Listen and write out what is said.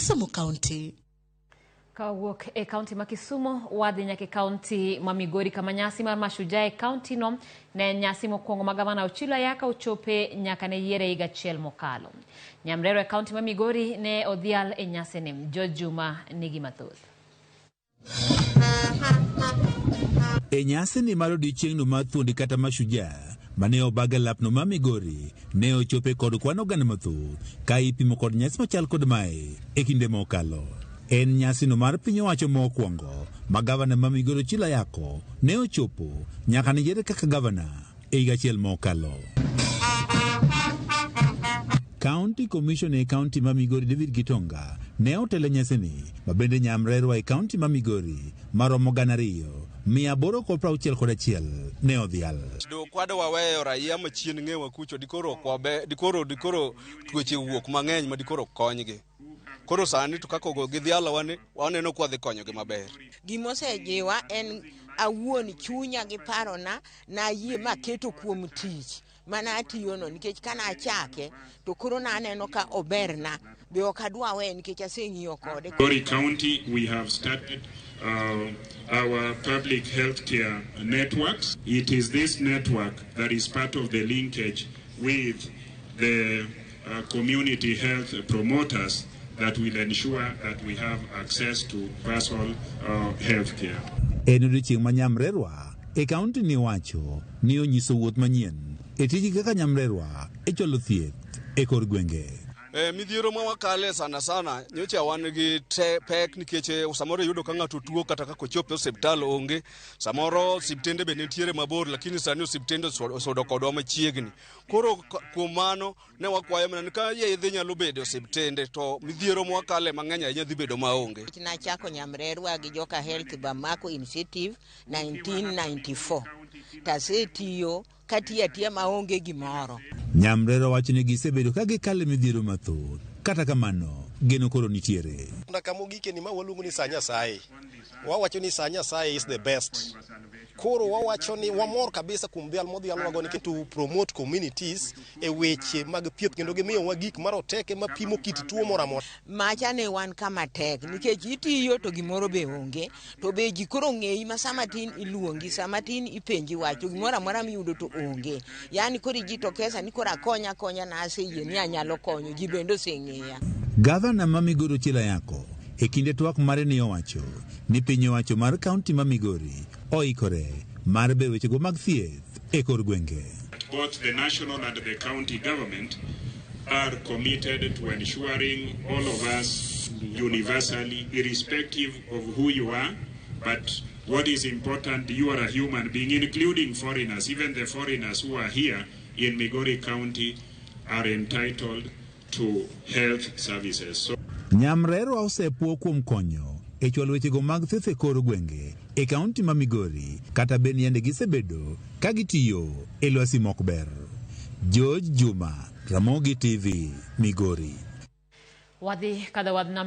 Kisumu County. Kawuok e kaunti ma Kisumu wadhi nyaka e kaunti ma Migori kama nyasi mar Mashujaa e kaunti no ne en nyasi mokwongo ma gavana Ochilo Ayaka ochope nyaka ne yiere higa achiel mokalo. Nyamrerwa e kaunti ma Migori ne odhial e nyasini. George Juma nigi mathoth. E nyasini mar odiechieng'no mar thuondi kata Mashujaa mane obag e lapno ma Migori ne ochope kod kwan oganda mathoth ka ipimo kod nyasi machal kod mae e kinde mokalo. En nyasino mar piny owacho mokwongo ma gavana ma Migori Ochilo Ayako ne ochopo nyaka ne yiere kaka gavana e higa achiel mokalo. County Commissioner e kaunti ma Migori David Gitonga ne otelo e nyasini ma bende nyamrerwa e kaunti ma Migori maromo 861 ne odhial. Do kwado waweyo raia machien ng'ewa kucho dikoro ok wabe dikoro dikoro tuoche wuok mang'eny ma dikoro ok konygi. Koro sani to kaka ogo gidhialowa ni waneno kwa dhi konyogi maber. Gimosejiwa en awuon chunya gi parona nayie maketo kuom tich mana atiyono nikech kana achake to koro naneno ka oberna be ok adwa weye nikech aseng'iyo kode. Migori County, we have started our public health care networks. It is this network that is part of the linkage with the community health promoters that will ensure that we have access to personal health care. En odiechieng' ma nyamrerwa e kaunti ni wacho ni onyiso wuoth manyien e tijgi kaka nyamrerwa e chwalo thieth e kor gwenge. Midhiero ma wakale sana sana nyocha wan gi pek nikech samoro iyudo ka ng'ato tuo kata kaka ochopo e osiptal onge, samoro osiptende be nitiere mabor, lakini sani osiptende osudo kodwa machiegni. Koro kuom mano ne wakwayo mana ni ka yedhe nyalo bedo e osiptende to midhiero ma wakale mang'eny ahinya dhi bedo maonge. Nachako nyamrerwa gi Joka Health Bamako Initiative 1994 tasetiyo katiyo atiya maonge gimoro. Nyamrerwa wacho ni gisebedo ka gikalo e midhiero mathoth, kata kamano geno koro nitiere. Kama ogike ni ma waluongo ni sa Nyasaye. Wawacho ni sa Nyasaye is the best. Koro wawacho ni wamor kabisa kuom dhial modhialwago nikech to promote communities e weche mag thieth kendo gimiyowa gik maroteke mapimo kit tuo moro amora. Macha ne wan kama tek nikech itiyo to gimoro be onge to be ji koro ng'eyi ma sama tin iluongi sama tin ipenji wach to gimoro amora miyudo to onge. Yani koro ijitokeza ni koro akonya akonya na aseyie ni anyalo konyo ji bende oseng'eya. Gavana ma Migori Ochilo Ayako e kinde twak mare ne owacho ni piny owacho mar kaunti ma Migori oikore mar bero wechego mag thieth e kor gwenge. Both the national and the county government are committed to ensuring all of us universally, irrespective of who you are, but what is important, you are a human being, including foreigners. Even the foreigners who are here in Migori County are entitled to health services. So Nyamrerwa osepuo kuom konyo e chwalo wechego mag thieth e kor gwenge e kaunti ma Migori kata bed ni yande gisebedo ka gitiyo e lwasi mok ber. George Juma, Ramogi TV, Migori. Wadhi kadho wadh nam.